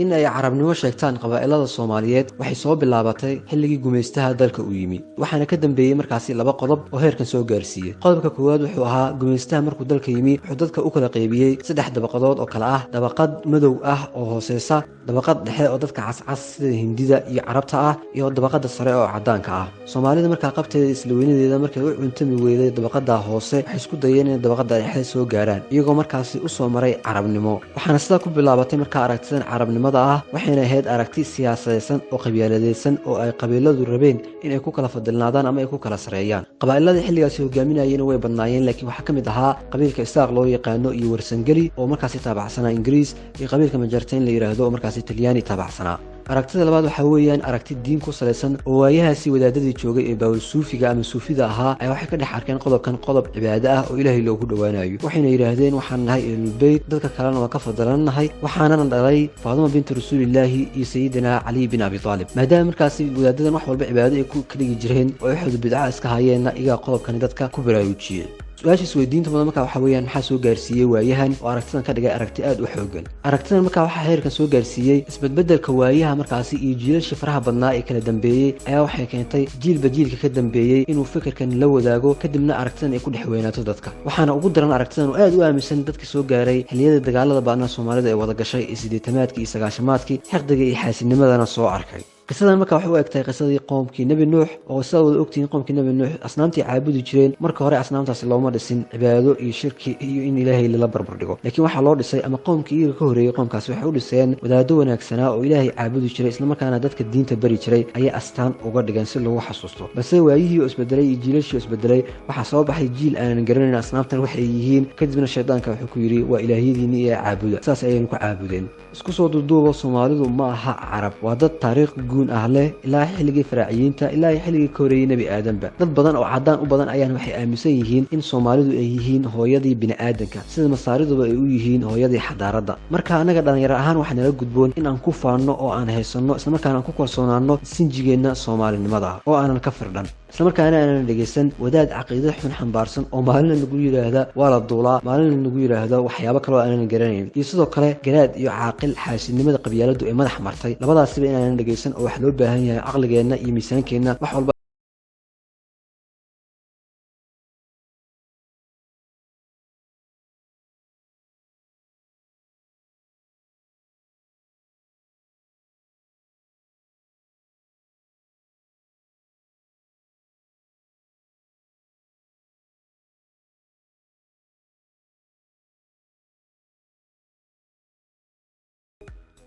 In ay Carabnimo sheegtaan qabaa'ilada Soomaaliyeed waxay soo bilaabatay xilligii gumaystaha dalka uu yimi, waxaana ka dambeeyey markaasi laba qodob oo heerkan soo gaarsiiyey. Qodobka koowaad wuxuu ahaa, gumaystaha markuu dalka yimi wuxuu dadka u kala qaybiyey saddex dabaqadood oo kale ah: dabaqad madow ah oo hooseysa, dabaqad dhexe oo dadka cascas sida Hindida iyo Carabta ah, iyo dabaqada sare oo cadaanka ah. Soomaalida markaa qabteeda isla weynadeeda markay u cuntami weyday dabaqada hoose, waxay isku dayeen inay dabaqada dhexe soo gaaraan, iyagoo markaasi usoo maray Carabnimo. Waxaana sidaa ku bilaabatay markaa aragtidan Carabnimada ah, waxayna ahayd aragti siyaasadaysan oo qabyaaladaysan oo ay qabiiladu rabeen inay ku kala fadilnaadaan ama ay ku kala sareeyaan. Qabaa'iladii xilligaasi hogaaminayena way badnaayeen, laakiin waxaa ka mid ahaa qabiilka Isaaq loo yaqaano iyo Warsangeli oo markaasi taabacsanaa Ingiriis, iyo qabiilka Majarteen la yidhaahdo oo markaasi Talyaani taabacsanaa. Aragtida labaad waxaa weeyaan aragti diin ku salaysan, oo waayahaasi wadaadadii joogay ee baawul suufiga ama suufida ahaa ayaa waxay ka dhex arkeen qodobkan qodob cibaado ah oo Ilaahay loogu dhowaanayo. Waxayna yidhaahdeen, "Waxaan nahay Ehlulbeyt, dadka kalena waan ka fadalannahay, waxaanana dhalay Faaduma bintu Rasuulillaahi iyo Sayidina Caliy bin Abi Aalib." Maadaama markaasi wadaadadan wax walba cibaado ay ku kadhigi jireen oo waxooda bidca iska hayeenna, iyagaa qodobkani dadka ku baraarujiyey. Su-aasha isweydiinta mudan markaa waxaa weeyaan, maxaa soo gaarsiiyey waayahan oo aragtidan ka dhigay aragti aad u xoogan? Aragtidan markaa waxaa heerkan soo gaarsiiyey isbedbedelka waayaha markaasi iyo jiilashii faraha badnaa ee kala dambeeyey ayaa waxay keentay jiilba jiilka ka dambeeyey inuu fikirkan la wadaago, kadibna aragtidan ay ku dhex weynaato dadka. Waxaana ugu daran aragtidan oo aad u aaminsan dadka soo gaaray xilliyada dagaalada baadna Soomaalida ee wada gashay ee 80-aadkii iyo 90-aadkii, xiqdiga iyo xaasidnimadana soo arkay. Qisadan marka waxay u egtahay qisadii qoomkii Nebi Nuux, oo sidaad wada ogtihiin qoomkii Nebi Nuux asnaamtii caabudi jireen. Marka hore asnaamtaasi looma dhisin cibaado iyo shirki iyo in Ilaahay lala barbar dhigo, laakiin waxaa loo dhisay, ama qoomkii iyaga ka horreeyey qoomkaasi waxay u dhiseen, wadaado wanaagsanaa oo Ilaahay caabudi jiray, islamarkaana dadka diinta bari jiray ayay astaan uga dhigeen si lagu xasuusto. Balse waayihii oo isbedelay iyo jiilashii oo isbedelay, waxaa soo baxay jiil aanan garanayn asnaamtan waxay yihiin. Kadibna shaydaanka wuxuu ku yidhi, "Waa ilaahyadiinni iyo caabuda." Saas ayaynu ku caabudeen. Isku soo duuduubo, Soomaalidu ma aha Carab, waa dad taariikh guun ah leh ilaa xilligii Faraaciyiinta, ilaa xilligii ka horeeyey Nebi Aadanba. Dad badan oo caddaan u badan ayaan waxay aaminsan yihiin in Soomaalidu ay yihiin hooyadii bini'aadanka, sida Masaariduba ay u yihiin hooyadii xadaaradda. Marka annaga dhalinyaro ahaan waxaa nala gudboon in aan ku faanno oo aan haysanno, islamarkaana aan ku kalsoonaano sinjigeenna Soomaalinimada ah oo aanan ka firdhan, islamarkaana aanan dhegaysan wadaad caqiida xun xambaarsan oo maalina nagu yidhaahda waa la duulaa, maalina nagu yidhaahda waxyaabo kale oo aanan garanayn, iyo sidoo kale garaad iyo caaqil xaasidnimada qabyaaladu ay madax martay. Labadaasiba inaanan dhegaysan oo wax loo baahan yahay caqligeenna iyo miisaankeenna wax walba.